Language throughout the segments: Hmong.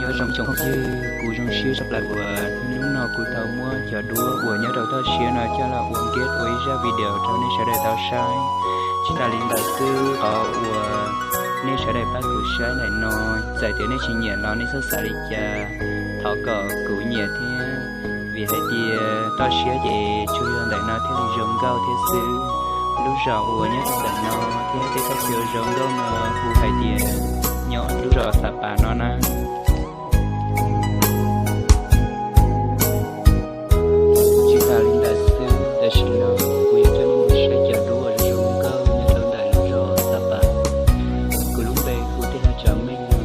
Nyob zoo tsoom phooj ywg, kuv zoo siab tshaj plaws uas hnub no kuv tau muab cov duab uas nyob rau toj siab no coj los ua nkej ua ib zaj video rau nej sawv daws tau saib. Tsis tas li ntawd xwb, qhov uas nej sawv daws pab kuv saib ntawm no, txawm tias nej tsis nyiam los nej txhob xav li cas, thov kom kuv nyiam thiab, vim hais tias toj siab ces tsuas yog ntawm no thiaj li zoo nkauj thiab xwb. Lub zos uas nyob rau ntawm no thiab tej toj siab zoo nkauj no hu hais tias nyob lub zos Xav Pas no na. Tsis tas li ntawd xwb, tam sim no kuv yuav coj nej mus saib cov duab uas zoo nkauj nyob rau ntawm lub zos Xav Pas. Kuv lub npe hu Tej Haj Tsav Meej no,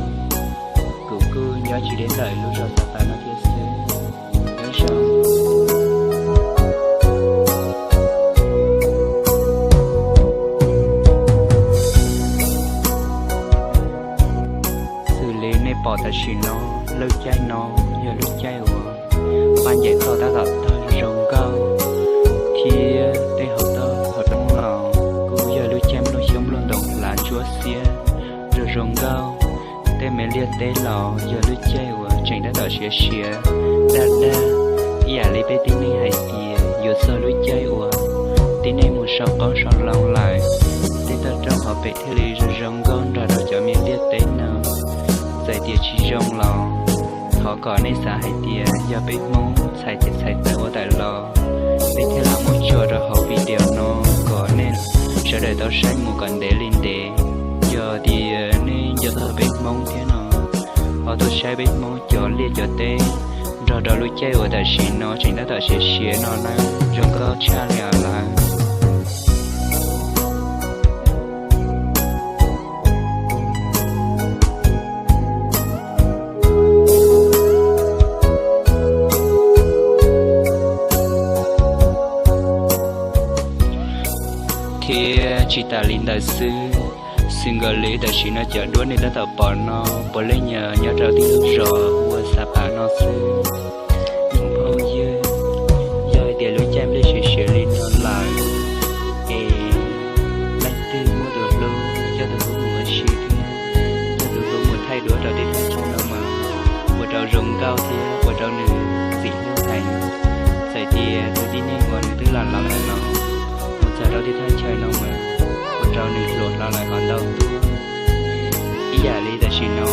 kuv kuj nyob tsis deb ntawm lub zos Xav Pas no thiab xwb. Nyob zoo. Xws li nej pom tam sim no, lub caij no yog lub caij uas paj ncaim toj tab tom tawg zoo nkauj, thiab tej hauv toj hauv roob los kuj yog lub caij nplooj xyoob nplooj ntoo hlav ntsuab xiab zoo zoo nkauj. Tej me liaj teb los yog lub caij uas tseem tab tom siav siav daj daj, ib yam li peb tib neeg hais tias yuav txog lub caij uas tib neeg mus sau qoob sau loo lawm, tej toj roob hauv pes thiaj li zoo zoo nkauj nrog rau cov me liaj teb no. Txawm tias tsis zoo los thov kom nej xav hais tias yog peb Hmoob txhais tes txhais taw ua tawm los, peb thiaj los muab tso rau hauv video no kom nej sawv daws tau saib mus kom ntev li ntev. Yog tias nej nco txog peb Hmoob thiab no, ho tuaj saib peb Hmoob cov liaj cov teb nrog rau lub caij uas tam sim no tseem tab tom siav siav no na, zoo nkauj tshaj li os lawm. Thiab tsis tas li ntawd xwb, xws nkaus li tam sim no cov duab nej tab tom pom no puav leej yog nyob rau tib lub zos ua Xav Pas no xwb. Tsoom phooj ywg, yog hais tias lub caij nplej siav siav li no lawm es leej twg muaj tus hlub, coj tus hlub mus ua si thiab coj tus hlub mus thaij duab rau tej thaj chaw no mas ua rau zoo nkauj thiab ua rau nws txim hlub heev. Txawm tias tus tib neeg uas nws twb los laus lawm los mus txog rau tej thaj chaw no mas ua rau nws hluas hlo lawm ho ntau tuaj. Ib yam li tam sim no,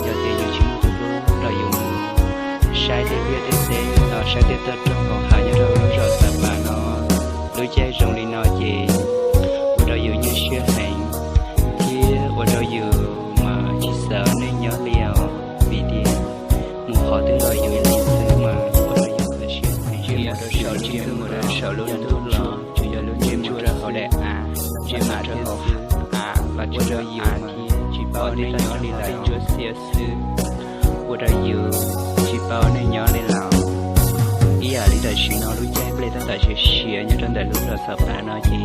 yog tias yus tsis muaj tus hlub nrog yus mus saib tej liaj tej teb los saib tej toj roob hauv hav nyob rau lub zos Xav Pas no, lub caij zoo li no ces ua rau yus nyuaj siab heev thiab ua rau yus mas tsis xav nej nyob li os, vim tias mus qhov twg los yus ib leeg xwb mas ua rau yus kho siab heev. Ntsia mus rau saum lub ntuj los tsuas yog lub ntsia mus rau hauv daim av, ntsia mus rau hauv av los ua rau yus mas tsis paub nej nyob li lawm, ntsuab xiab xwb, ua rau yus tsis paub nej nyob li lawm. Ib yam li tam sim no lub caij nplej tab tom siav siav nyob rau ntawm lub zos Xav Pas no ces